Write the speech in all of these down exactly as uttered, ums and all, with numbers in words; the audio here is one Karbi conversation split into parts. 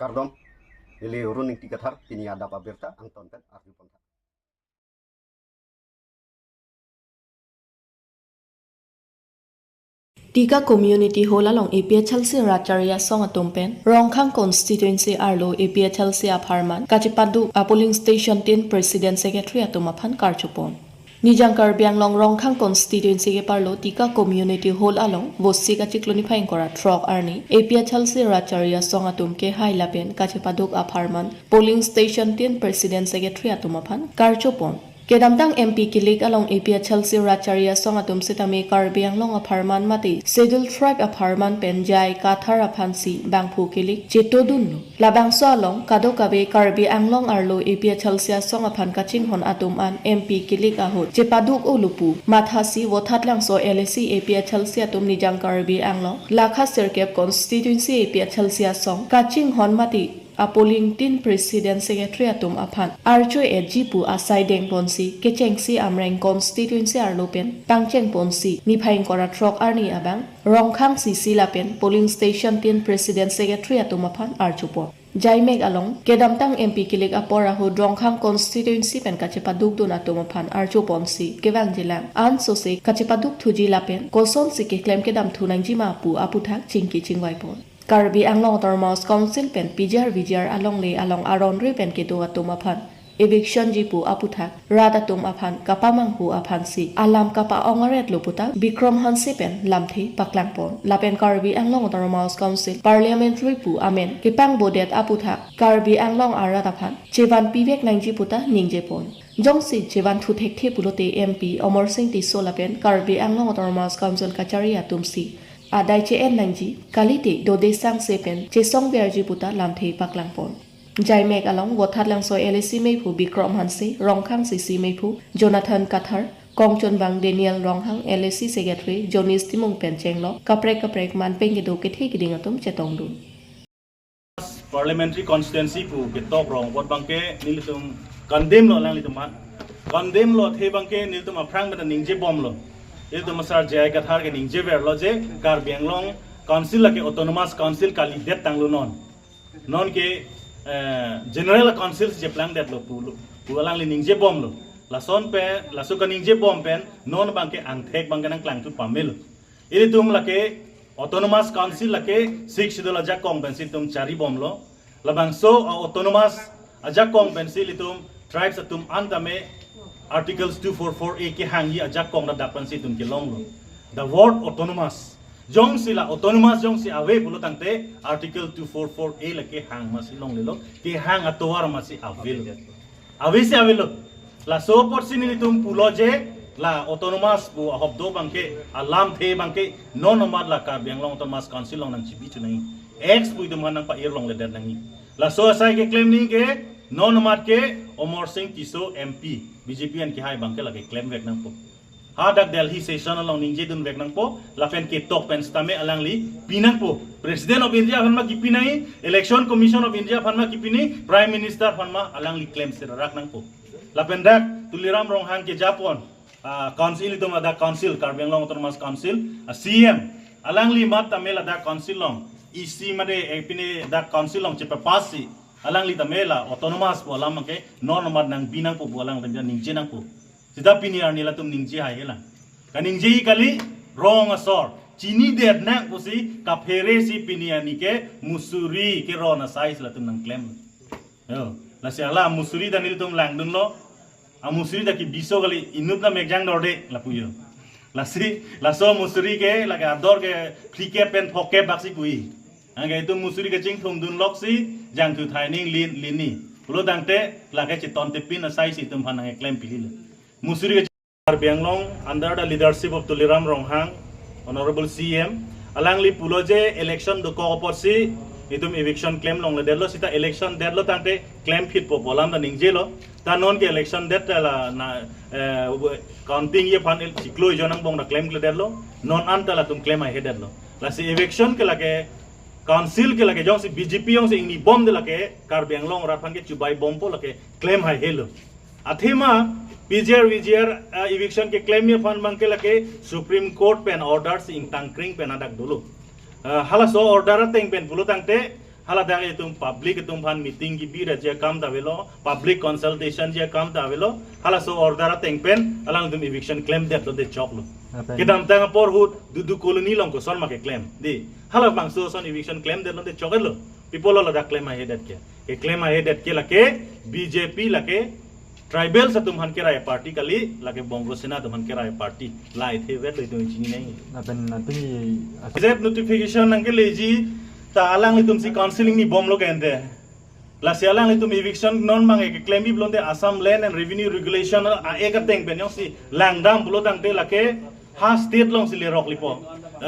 Kardom, neli Arun Ingti Kathar, pini adap abirta angton pen arju pon tha. Tika Community Hall along A P H L C rat chari asong atum pen Rongkhang constituency arlo A P H L C apharman kachepaduk a polling station tin president secretary atum aphan karchupon. Nijang Karbi Anglong Rongkhang constituency keparlo Tika Community Hall along Vosik achiklo niphai ingkoi ra throk arni A P H L C rat chari asong atum kehai lapen kachepaduk apharman polling station tin president secretary atum aphan karchupon. Kedamtang M P kilik along A P H L C rat chari asong atum sitame Karbi Anglong apharman mate Scheduled Tribe apharman pen Jai Kathar aphansi bangphu kilik chetodunlo. Labangso along kadokave Karbi Anglong arlo A P H L C asong aphan kachinghon atum an M P kilik ahut chepaduk-olo pu mathasi Vothatlangso L A C A P H L C atum Nijang Karbi Anglong lakha sirkep constituency A P H L C asong kachinghon mate a polling tin president secretary atum aphan archo etji pu asai dengponsi kechengsi Amreng constituency arlo pen pangchengponsi niphai ingkoi ra throk arni abang Rongkhang C C lapen polling station tin president secretary atum aphan archupon. Jaimek along kedamtang M P kilik apor ahut Rongkhang constituency pen kachepadukdun atum aphan archuponsi kevangjilang ansose kachepaduk thuji lapen kosonsi keklem kedam thunangjima pu aputhak chingki chingvaipon. Karbi Anglong Autonomous Council pen P G R V G R alongle along aron re pen kedo atum aphan eviction ji pu aputhak rat atum aphan kapamanghu aphansi alam kapa-ong aretlo puta Bikram Hanse pen lamthe paklangpon. Lapen Karbi Anglong Autonomous Council Parliamentary pu amen kepangbodet aputhak Karbi Anglong arat aphan chevanpivek nangji puta ningjepon. Jongsi chevan thu thekthe pulote M P Amarsing Tisso lapen Karbi Anglong Autonomous Council kachari atumsi adai che-en nangji, kalite dode sangse pen chesongverji puta lamthe paklangpon. Jaimek along Vothatlangso L A C meiphu Bikram Hanse, Rongkhang C C meiphu Jonathan Kathar, Kongchonbang Daniel Ronghang, L A C secretary Jonis Timung pen chenglok kaprek kaprek man pen kedo kethe keding atum chetongdun. Parliamentary constituency pu ketok rong apot abangke nelitum condemn lo alanglitum aphan. Condemn lo athe abangke nelitum aphrang pen ningjebomlo. Ilitum asar J I Kathar ke ningjeverlo je Karbi Anglong Council lake Autonomous Council kalidet tanglo non. Non ke, eh, General Council si cheplangdetlo pulo. Pu alangli ningjebomlo. Lason pen, laso kaningjebom pen, non abangke angthek abangke nangklangthu pamelo. Ilitum lake Autonomous Council lake Sixth Schedule ajakong pensi itum charibomlo. Labangso a-autonomous ajakong pensi ilitum tribes atum an tame Articles two four four A kehangji ajakong ladak pensi itum kelonglo. The word autonomous. Jongsi la autonomous jongsi ave pulo tangte Article two four four A lake hang masi longlelo, kehang atovar masi avelo. Avesi avelo. Laso apotsi nelitum pulo je la autonomous pu ahop do abangke, alamthe abangke, non amat la Karbi Anglong Autonomous Council along nangchibi chunai. Ex pu itum aphan nangpa-ir longledet nangji. Laso asai keklem nangji ke, non amat ke Amarsing Tisso M P, B J P an kehai abangke lake klemvek nangpo. Hadak Delhi session along ningjedunvek nangpo, lapen ketok pen sitame alangli pinangpo. President of India aphan ma kipinai, Election Commission of India aphan ma kipinai, Prime Minister aphan ma alangli klemsi rarak nangpo. Lapen dak Tuliram Ronghang kejapon, ah, council itum adak council, Karbi Anglong Autonomous Council, ah, C M, alangli mat tame ladak council along, E C mate, eh, pine dak council along chepapass si, alangli tame la autonomous pu alam ke, non amat nangbi nangpo pu alang tame ningje nangpo. Sita pini arni latum ningje hai hela. Kaningje kali rong asor. Chinidet nang pusi kaphere si pini arni ke Mussoorie keron asai si latum nangklem. Yo, lasi hala Mussoorie ta nelitum langdunlo. A Mussoorie ta kebiso kali inut na mekjang dorde lapu yo. Lasi, laso Mussoorie ke lake ador ke phlikep pen phokep baksi kui. Anke itum Mussoorie kachingthumdunloksi jangthu thaining lin, lini. Pulo tangte lake chetontepin asai si itum aphan nangklem pililo. Mussoorie Karbi Anglong under the leadership of Tuliram Ronghang, Honorable C M, alangli pulo je election dokok apotsi itum eviction klem longledetlo, sita election detlo tangte klemphitpo pu alam ta ningjelo. Ta non ke election det ta la na, eh, counting ji aphan el chiklo ijon angbong ta klemkledetlo. Non an ta latum klem haihedetlo. Lasi eviction ke lake council ke lake jongsi B J P jongsi ingnibomde lake Karbi Anglong rat aphan ke chubaibompo, lake klem haihelo. Athema P G R V G R, ah, eviction keklemji aphan abangke lake Supreme Court pen order si ingtangkring pen adak dolo. Ah, halaso order ateng pen pulo tangte Hala dak itum public itum aphan meeting kebi ra je akam ta avelo, public consultation je akam ta avelo, halaso order ateng pen alangtum eviction klemdet lote choklo. Lapen kedamtang apor ahut Dudu Colony along koson ma keklem. Dei, halabangso ason eviction klemdet lote choklo. Pi apotlo ladak klem ahedet ke. Keklem ahedet ke lake B J P, lake tribals atum aphan kerai party kali, lake Bongo Sena atum aphan kerai party. La ithe vet lo itum chini nai. Lapen nanti gazette notification nangkeleji ta alanglitum si council ingnibomlo ke ante. Lasi alanglitum eviction non abang ke klembi pulote Assam Land and Revenue Regulation a-act ateng pen jongsi langdam pulo tangte lake ha state alongsi lerok lipo.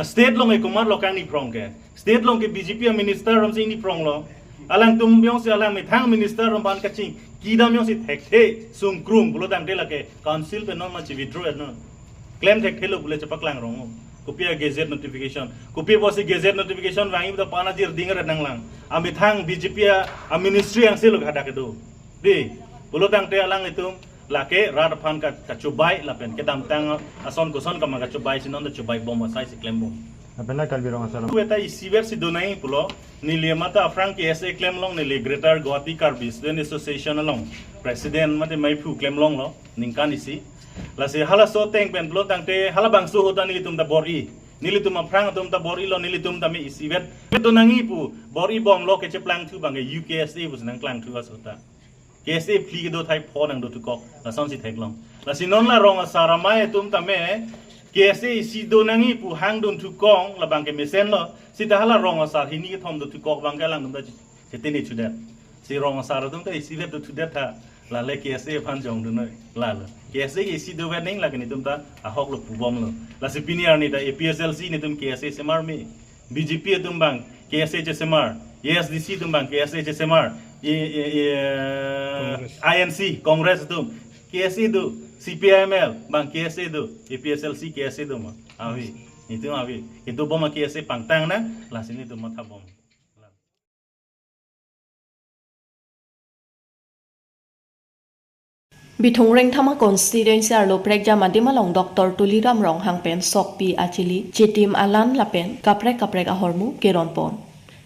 State along ke komatlo kangni prong ke. State along ke B J P a minister atum si ingni pronglo. Alangtum jongsi alang methang minister atum aphan kachingki dam jongsi thekthe sungkrung pulo tangte lake council pen non ma chi withdraw non. Klem thekthelo pule chepaklang rong. Kopi a gazette notification. Kopi apotsi gazette notification vangji ta pana jirding ret nanglang. Amethang B J P a, a ministry angselo hadak kedo. Dei, pulo tangte alanglitum lake rat aphan ka, kachubai lapen kedamtang ason koson kama kachubai si non ta chubaibom asai si klembom. Lapen la Karbi Rong Asar. Tu eta isivet si do nai pulo, neli mate aphrang K S A klem along neli Greater Guwahati Karbi Student Association along president mate maiphu klem longlo ningkan isi. Lasi halaso ateng pen pulo tangte halabangso ahut ta nelitum ta bor-i. Nelitum aphrang atum ta bor-ilo, nelitum tame isivet do nangji pu bor-ibomlo, kecheplangthu abang ke U K S A pusi nangklangthu aso ta. K S A phli kedo thai pho nangdothukok, lasonsi theklong. Lasi non la Rong Asar amei atum tame K S A isi do nangji pu hangdunthukong labang ke mesenlo, seta hala Rong Asar hini kethom dothukok abang ke alangtum ta chetini chudet. Si Rong Asar atum ta isivet dothudet tha, lale K S A aphan jongdun noi, lalo. K S A ke isi dovet nangji lake netum ta ahoklo pubomlo. Lasi pini arni ta A P H L C netum K S A semar me. B J P atum abang K S A chesemar, A S D C atum abang K S A chesemar, i, i, i, eh, Congress. I N C, Congress atum K S A do, C P I M L abang K S A do, A P H L C K S A do ma. Ave, itum ave. Itum bom K S A pangtang nang, lasi netum mathabom. Bithung Rengthama constituency arlo Prekjam adim along Doctor Tuliram Ronghang pen sokpi achili, chitim alan lapen kaprek kaprek ahormu keronpon.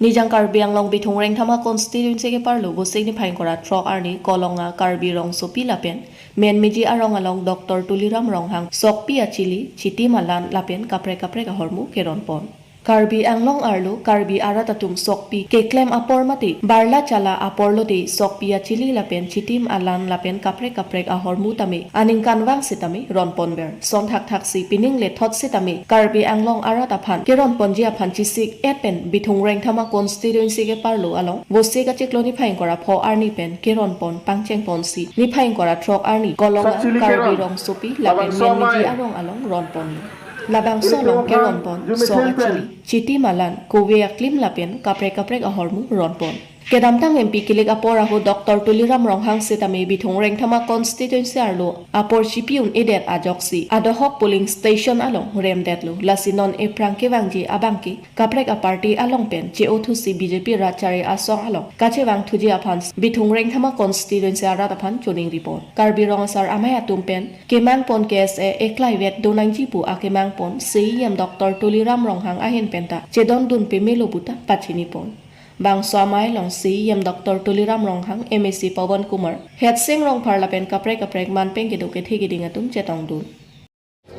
Nijang Karbi Anglong Bithung Rengthama constituency keparlo Vosik niphai ingkoi ra throk arni Kolonga Karbi Rongsopi lapen Menmeji arong along Doctor Tuliram Ronghang sokpi achili, chitim alan lapen kaprek kaprek ahormu keronpon. Karbi Anglong arlo Karbi arat atum sokpi keklem apor mate barla chala apor lote sokpi achili lapen chitim alan lapen kaprek kaprek ahormu tame aningkanvang sitame ronponver. Son thakthak si pining lethot sitame Karbi Anglong arat aphan keronponji aphan chisik-et pen Bithung Rengthama constituency keparlo along Vosik achiklo niphai ingkoi ra pho arni pen keronpon pangchengponsi niphai ingkoi ra throk arni Kolonga Karbi Rongsopi lapen Menmeji arong along ronponlo. Labangso along keronpon sok achili, chitim alan, kove aklim lapen kaprek kaprek ahormu ronpon. Kedamtang M P kilik apor ahut Doctor Tuliram Ronghang sitame Bithung Rengthama constituency arlo apor chipi un-edet ajoksi adohok polling station along remdetlo. Lasi non ephrang kevangji abang ke kaprek aparty along pen che-othusi B J P rat chari asong along kachevangthuji aphan Bithung Rengthama constituency arat aphan choningripon. Karbi Rong Asar amei atum pen kemangpon K S A eklaivet donangji pu akemangpon C E M Doctor Tuliram Ronghang ahin penta chedondun pemelo puta pachinipon. Bangso amei along C E M Doctor Tuliram Ronghang, M A C Pawan Kumar, Headsing Rongphar lapen kaprek kaprek manpeng kedo kethe keding atum chetongdun.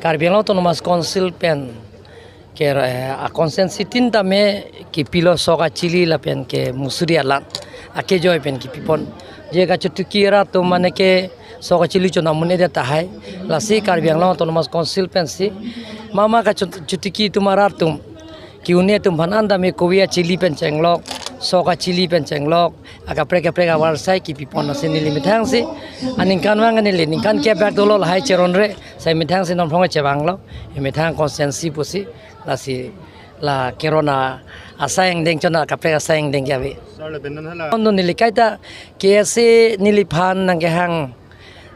Karbi Anglong Autonomous Council pen ke, eh, a constituency tin tame kepilo sok achili lapen ke musuri alan akejoi pen kepipon. Je kachotiki arat atum mane ke sok achili chonam un-edet tahai. Lasi Karbi Anglong Autonomous Council pensi mama kachot-, chotiki atum arat atum ke-un-e atum aphan an tame kove achili pen chenglok, sok achili pen chenglok, akaprek kaprek avarsai kepipon, lasi neli methangsi aningkanvang neli ningkan kep bak dolo lahai cheronre, sai methangsi non phrong chevanglo, methang constituency pusi, lasi la keron asai angdeng chona kaprek asai angdeng ke ave. Sir, le benon hala. Kondo neli kaita K S A neliphan nangkehang,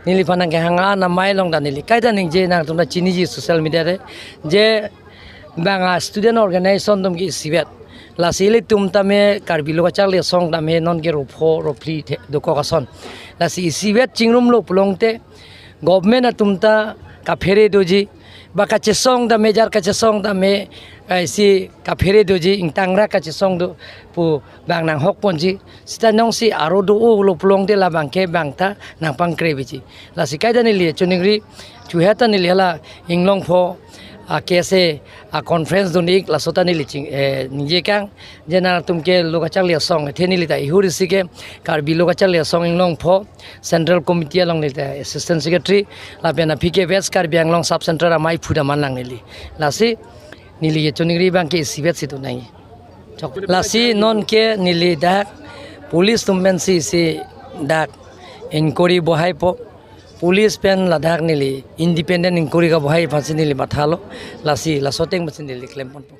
neliphan nangkehang an amei along ta neli kaita ningje, nangtum ta chiniji social media te, je bang a student organization atum ke isivet. Lasi ilitum tame Karbi Lo Kacharli Asong tame non ke ropho rophli the dokok ason. Lasi isivet chingrumlo pulote government atum ta kaphere doji, Ba kachesong tame, jar kachesong tame, eh, si kaphere doji, ingtangra kachesong do pu bang nanghok ponji. Sita nongsi aro do-olo pulote labang ke bang ta nangpangkre biji. Lasi kaita neli choningri, chuheta neli hala Inglongpho a K S A a conference dun-ik, laso ta neli ching, eh, ningjekang. Je nangtum ke lo kacharli asong, athe neli ta ihur isi ke Karbi Lo Kacharli Asong Inglongpho Central Committee along neli ta Assistant Secretary, lapen aphi ke West Karbi Anglong Sub Central amei phuda manlang neli. Lasi neli ke choningri bang ke isivet si tu nai. Chok. Lasi non ke neli dak police atum pensi si dak inquiry bohaipo. Police pen ladak neli independent inquiry kabohai aphansi neli mathalo. Lasi laso ateng pensi neli klemponpo.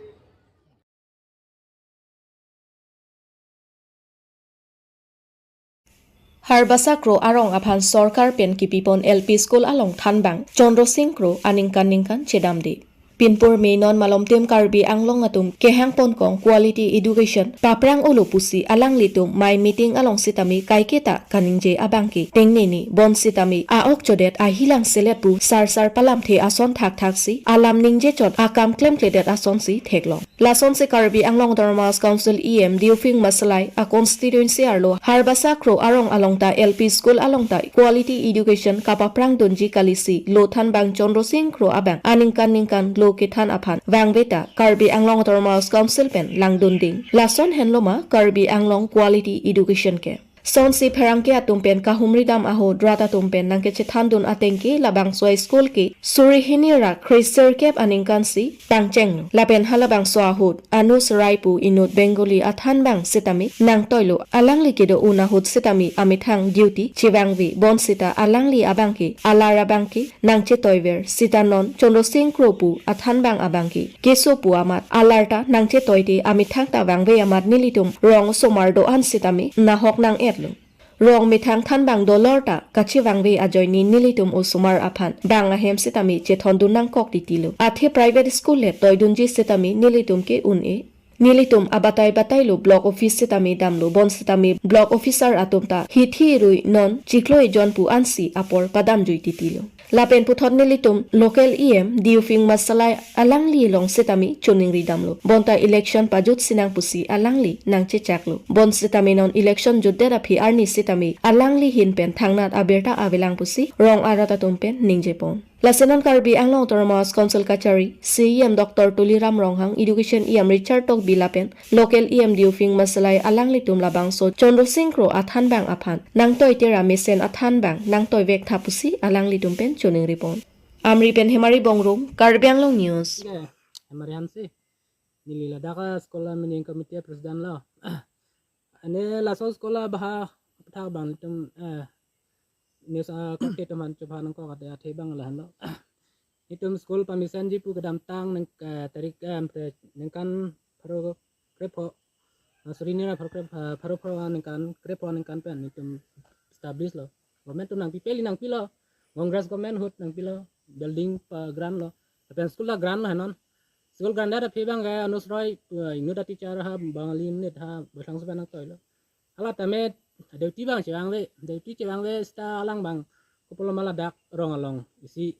Harbasa Kro arong aphan sorkar pen kipipon L P school along thanbang Chandra Sing Kro aningkan ningkan chedamde. Pinpur me non malomtim Karbi Anglong atum kehangpon kong quality education paprang-olo pusi alanglitum mai meeting along sitame kaiketa kaningje abang ke tengnene bonsitame a-ok chodet ahilang selet pu sarsar palamthe ason thakthak si alam ningje chot akam klemkledet asonsi theklong. Lasonsi Karbi Anglong Autonomous Council E M Diufing Masalai a constituency arlo Harbasa Kro arong along ta L P school along ta quality education kapaprang dunji kalisi lo thanbang Chandra Sing Kro abang aningkan ningkan lo kethan aphan vangve ta Karbi Anglong Autonomous Council pen langdunding. Lason henlo ma Karbi Anglong quality education ke. Sonsi pherangke atum pen kahumri dam ahut rat atum pen nangkechethandun ateng ke labangso a-school ke suri hini ra kre sirkep aningkan si pangchenglo. Lapen halabangso ahut Anus Rai pu inut Bengali athanbang sitame nangtoilo. Alangli kedo-un ahut sitame amethang duty chevangve bonsita alangli abang ke alar abang ke nangchetoiver sita non Chandra Sing Kro pu athanbang abang ke keso pu amat alar ta nangchetoite amethang ta vangve amat nelitum rong osomar do-an sitame nahok nang-etlo. Rong methang thanbang dolor ta kachevangve ajoine nelitum osomar aphan bang ahem sitame chethondun nangkok titilo. Athe private school le toidunji sitame nelitum ke un-e. Nelitum abatai batailo block office sitame damlo bonsitame block officer atum ta hithi rui non chiklo ejon pu ansi apor padamjui titilo. Lapen puthot nelitum local E M Diufing Masalai alangli along sitame choningri damlo. Bonta election pajut sinang pusi alangli nangchechaklo. Bonsitame non election jutdet aphi arni sitame alangli ahin pen thangnat abirta avelang pusi rong arat atum pen ningjepon. Lasi non Karbi Anglong Autonomous Council kachari, C E M Doctor Tuliram Ronghang, Education E M Richard Tokbi lapen local E M Diufing Masalai alanglitum labangso Chandra Sing Kro athanbang aphan nangtoite ra mesen athanbang nangtoivek tha pusi alanglitum pen choningripon. Amri pen Hemari Bongrung, Karbi Anglong News. Ke, Hemari Hanse. Neli ladak a school a managing committee president lo. Ane laso school abahak aphuthak abang nelitum, eh, news a kok ke teman coba nangkok ate athe abang lahenlo. Nelitum school pamesen ji pu kedamtang neng, eh, tarik, eh, ningkan pharo krepho, ah, sorry, nira pharo krep, ah, pharo pharo aningkan, krepho aningkan pen nelitum establish lo. Government atum nangpipe, ili nangpilo. Congress government ahut nangpilo. Building pa grant lo. Lapen school ta grant lo henon. School grant ta aphi abang ke Anus Roy, eh, inut a teacher ha Bangali inut ha Baithalangso pen nangtoilo. Hala tame duty abang chevangve, duty chevangve sita alang abang kopilo ma ladak rong along isi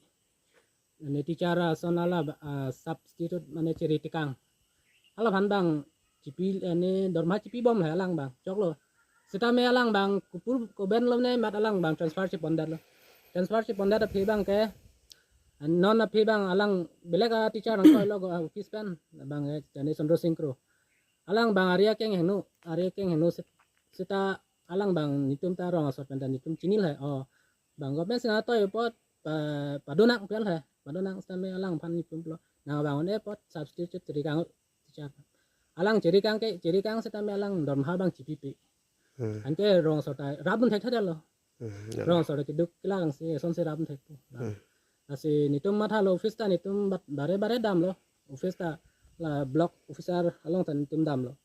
ne teacher ason hala, ah, substitute mane chiri tekang. Hala aphan abang chipi, eh, ne dorma chipibom le alang abang choklo. Sitame alang abang kopur koben lo ne mat alang abang transfer chepondetlo. Transfer chepondet aphi abang ke, eh, non aphi abang alang belek a teacher nangtoilo go office pen abang, eh, jani Chandra Sing Kro. Alang abang ari akeng heno, ari akeng heno sit-, sita alang abang nelitum ta rong asor pen ta nelitum chinilo. Oh, bang government si nangtoi apot pa, padonang pen he, padonang sitame alang aphan nelitum pulo. Nang abang one apot substitute chiri kang teacher. Alang chiri kang ke, chiri kang sitame alang dorma abang chipipe. Hmm. Anke rong asor ta rapdun thekthedetlo. Hmm, ya. Rong asor ta keduk kelang si, sonsi rapdun thekpo. Hmm. Lasi nelitum mathalo office ta nelitum bat bare bare damlo. Office ta la block officer along ta nelitum damlo.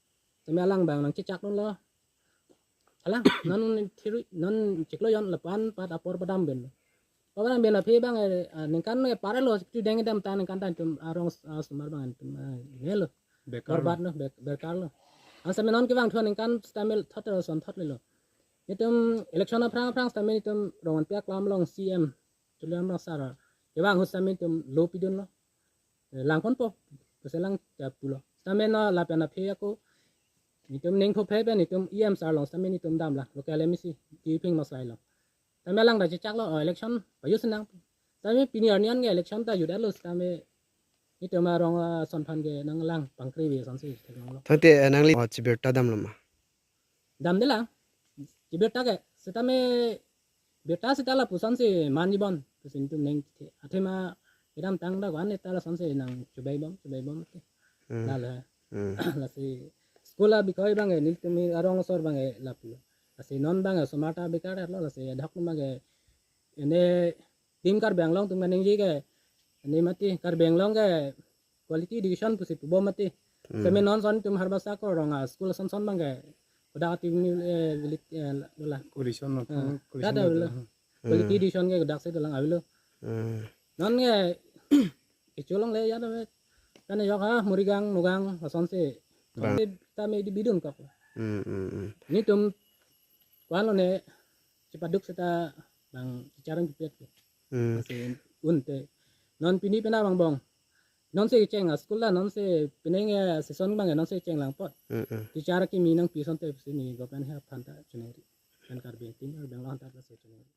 Tame alang abang nangchechakdunlo. Alang, non thiri, non chiklo jon lapu-an pat apor padam ben. Padam ben aphi abang, eh, ah, ningkan, eh, parlo, situ deng dam ta ningkan ta nelitum arong, ah, osomar abang nelitum, ah, nelo. Bekar lo. Borbat lo, bek-, bekar lo. Ansa me non kevang thua ningkan sitame thot lo, son thot lo. Nelitum election aphrang aphrang sitame nelitum rong anpia klam along C M Tuliram Ronghang sar kevang ahut sitame nelitum lo pidunlo. eh, langponpo pusi alang ta pulo. Sitame non lapen aphi ako netum ningthu phe pen netum E M sir along sitame netum damlang, local M A C, T P Masai along. Sitame alang ta chechaklo, oh, election pajutsi nang. Sitame pini arni an ke election ta jutdetlo, sitame netum arong, ah, ason aphan ke nanglang pangkri ave asonsi theklonglo. Tangte, eh, nangli, oh, chibirta damlo ma? Damdelang. Chibirta ke, sitame birta sita lapusonsi manji bon pusi netum ningthe. Athema kedamtang dak van eta lasonsi nangchobei bom, chobei bom ke. Hmm. Lalo. Hmm. Lasi school abikoi abang ke, netum arong asor abang ke lapu. Lasi non abang ke osomar ta bikar lo, lasi adhak abang ke, ene Team Karbi Anglong atum kaningje ke, ene mati Karbi Anglong ke quality education pusi pubom mati. Hmm. Sitame non ason netum Harbasa arong a-school ason ason abang ke kodak ati ni, eh, bilik, eh, dola. Condition no, Hmm. condition Dada no, dola. Hmm. Quality education ke kodaksi dolang avelo. Hmm. Non ke kecho longle ya do. Kan yok ha Morigang, Nagaon asonsi. Bang. Sitame di bidun kok. Hmm, hmm, hmm. Netum ko-an lone chepaduk seta bang teacher ang pipet ke. Hmm. Lasi unte. Non pini pena bang bong. Nonsi cheng a-school la, nonsi penang, eh, session abang nonsi chenglangpo. Hmm, hmm. Teacher kimi nangpi asonte pusi ne government aphanta choningri. Kan Karbi Team Karbi Anglong aphanta pusi choningri.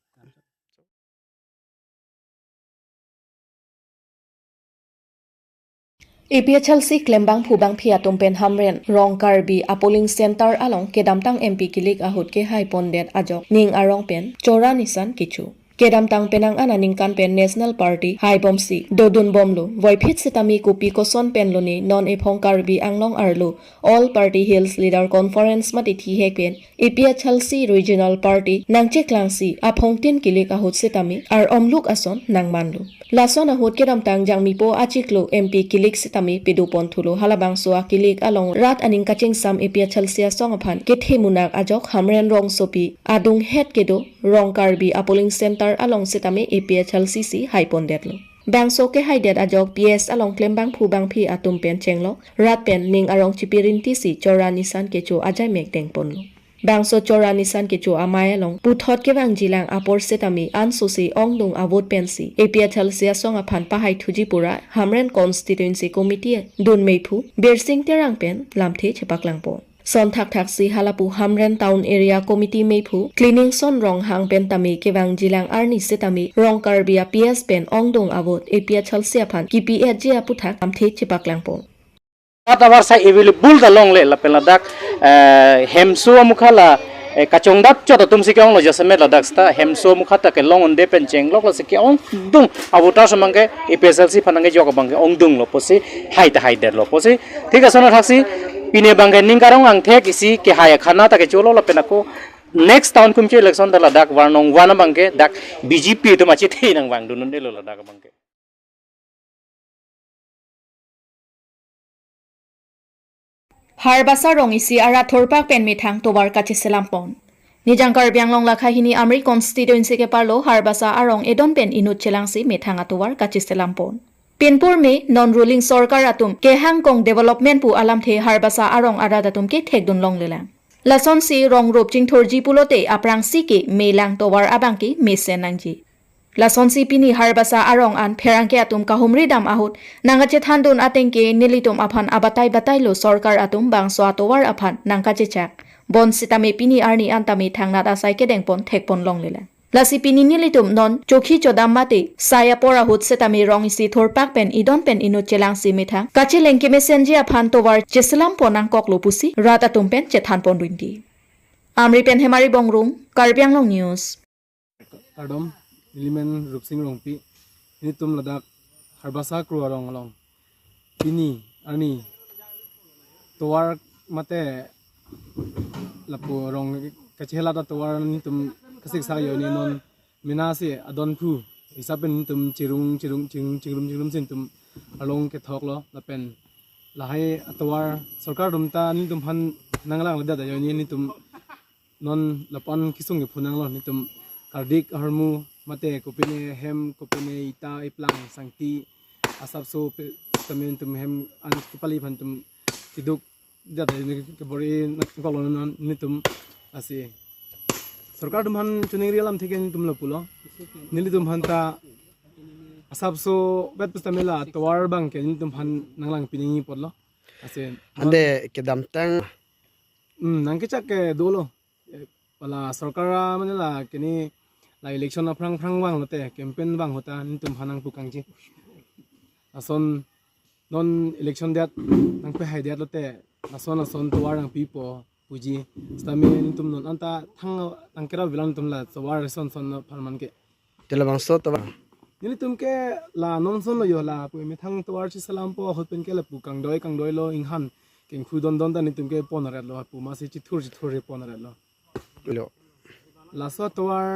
A P H L C klembangphu bangphi atum pen Hamren Rongkarbi a-polling center along kedamtang M P kilik ahut kehaipondet ajok ning arong pen chora nisan kecho. Kedamtang penang an aningkan pen National Party haibomsi dodunbomlo. Voiphit sitame kopi koson pen lone non ephong Karbi Anglong arlo All Party Hills Leader Conference mate thihek pen A P H L C Regional Party nangcheklangsi aphongtin kilik ahut sitame ar-omluk ason nangmanlo. Lason ahut kedamtang Jangmipo achiklo M P kilik sitame pedoponthulo, halabangso akilik along rat aning kachingsam A P H L C asong aphan kethemunak ajok Hamren rongsopi adunghet kedo Rongkarbi a-polling center along sitame A P H L C si haipondetlo. Bangso kehaidet ajok P S along klembangphu bangphi atum pen chenglok rat pen ning arong chipirintisi chora nisan kecho ajaimek dengponlo. Bangso chora nisan kecho amei along puthot kevangjilang apor sitame ansose ongdung a-vote pensi A P H L C asong aphan pahaithuji pura Hamren Constituency Committee dunmeiphu Birsing Terang pen lamthe chepaklangpo. Son thakthaksi halapu Hamren Town Area Committee meiphu Cleaningson Ronghang pen tame kevangjilang arni sitame Rongkarbi a-P S pen ongdung a-vote A P H L C aphan kipi-etji aputhak lamthe chepaklangpo. Rat avarsai available ta longle lapen ladak, eh, hemso amukha la, eh, kachongdap chot atumsi ke-onglo jasemet ladak seta hemso amukha ta kelong unde pen chenglok lasi ke-ongdung a-voter abang ke A P H L C aphan nangkejok abang ke ongdunglo pusi hai ta haidetlo pusi. Thik ason thaksi pini abang ke ning karong angthek isi kehai akhana ta kecholo lapen ako next town kumche election ta ladak Varnong van abang ke dak B J P atum achethe nangvangdun undelo ladak abang ke. Harbasa rong isi arat thurpak pen methang tovar kacheselampon. Nijang Karbi Anglong lakha hini Amri constituency keparlo Harbasa arong edon pen inut chelangsi methang atovar kacheselampon. Pinpur me non ruling sorkar atum kehangkong development pu alamthe Harbasa arong arat atum ke thekdun longlelang. Lasonsi rong rup chingthurji pulote aphrangsi ke melang tovar abang ke mesen nangji. Lasonsi pini Harbasa arong an pherangke atum kahumri dam ahut nangkachethandun ateng ke nelitum aphan abatai batailo sorkar atum bangso atovar aphan nangkachechak. Bonsitame pini arni an tame thangnat asai kedengpon thekpon longlelang. Lasi pini nelitum non chokhi chodam mate sai apor ahut sitame rong isi thurpak pen edon pen inut chelangsi methang kacheleng kemesenji aphan tovar cheselampon nangkoklo pusi rat atum pen chethanpon dunti. Amri pen Hemari Bongrung, Karbi Anglong News. Kardom, nelimen Rupsing Rongpi, nelitum ladak Harbasa kru arong along pini arni tovar mate lapu rong kachelat atovar nelitum kasiksak ajoine non mena si adonphu hisap pen nelitum chirung chirung chirung chingrum chingrum si nelitum arong kethoklo lapen lahai atovar sorkar atum ta nelitum aphan nanglangledet ajoine nelitum non lapu-an kesung kephu nanglo, nelitum kardik ahormu mate kopine hem kopine ita iplang sangti asapso pe-, sitame nelitum hem an kepali aphan nelitum keduk jat ajoine kebor-i nangkoklo non nelitum. Lasi sorkar atum aphan choningri alamthe ke nelitum lapulo, nelitum aphan ta Asapso bet pustamela tovar abang ke nelitum aphan nanglang pinangji apotlo. Ase non ante kedamtang hmm, nangkechak ke dolo. Eh, pala sorkar a mane la kini la election aphrang phrang vanglote campaign vang ahut ta nelitum aphan nangpu kangji. Lason non election det nangpehai detlote lason lason tovar nangpipo puji. Sitame nelitum non anta thang nangkera bilang nelitum la tovar son son aphan man ke. Te labangso tovar. Nelitum ke la non son lo yo lapu emethang tovar si salam po ahut pen ke lapu kangdoi kangdoilo inghan kengkhu dondon ta nelitum ke pon aret lo lapu masi chithur chithur re pon aret lo. Lo. Laso tovar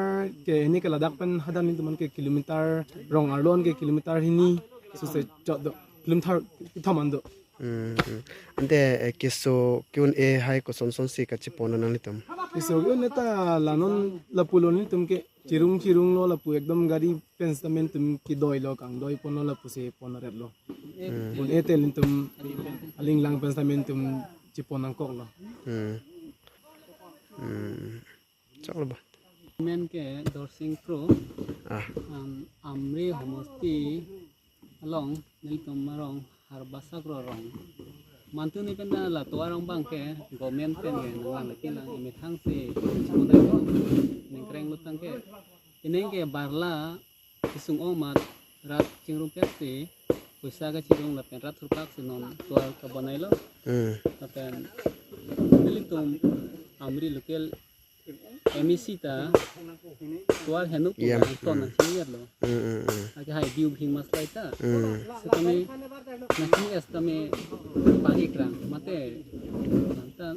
ke ini ke ladak pen hadak nelitum ke kilometer rong arlo an ke kilometer hini suse chot do. Kilometer kethom an do. Hmm, hmm. Ante eh, keso ke-un-e hai koson son si kachepon nanglitum. Keso ke-un-e ta la non lapulo nelitum ke chirung chirunglo lapu ekdom gari pen sitame nelitum kedoilo kangdoi ponlo lapusi pon aret lo. Hmm. Un-e te nelitum aling lang pen sitame nelitum chepon nangkoklo. Hmm. Hmm. Choklo ba. Men ke Dorsing Kro. Ah. Am, Amri homosti along nelitum arong Harbasa Kro rong. Mantu ni pen la tovar abang ke government pen ke nanglang lagi lang emethang si chimodai nengkreng lutang ke. Ining ke barla kesung omat rat chingrum pek si poisa kachirung lapen rat thurpak si non tovar kabonailo. Hmm. Lapen nelitum Amri local M A C ta tovar henu pu Yam, ton hmm. Nangchinglo. Hmm, hmm, hmm. Ake hai Biu Bhing Maslai ta. Hmm. Sitame nangching sitame pagi krang mate nanta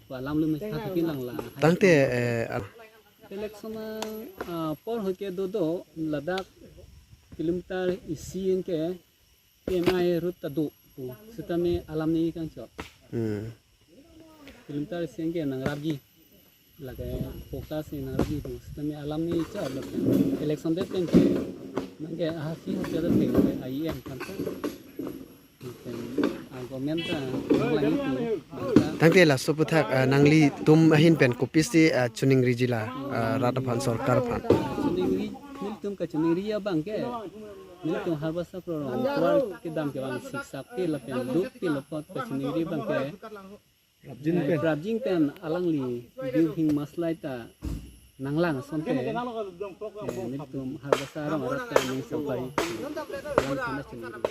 alam lu mes thak kin lang la. Tangte eh, al- Election a, ah, por hoike dodo ladak kilometer isi anke P M I route ta do pu. Sitame alam ni kangchok. Hmm. Kilometer isi anke nangrapji. Lake focus ni nangrapji pu. Sitame alam ni chok lo. Election det pen ke. Nangke ahasi hotel te I E M kan ta. Pen, ah, government ta nanglang itu, bangta. Tangte laso aphuthak, ah, nanglitum ahin pen kopisi, ah, chiningriji la, ah, rat aphan sorkar aphan. Chiningri, nelitum kachiningri abang ke, nelitum Harbasa Kro rong tovar kedam kevang siksak te lapen lut te lapot kachiningri abang ke. Prapjin pen. Prapjin pen alangli Biu Bhing Maslai ta nanglang asonte, eh, nelitum Harbasa rong arat ta ning sampai. Alang sana chiningri.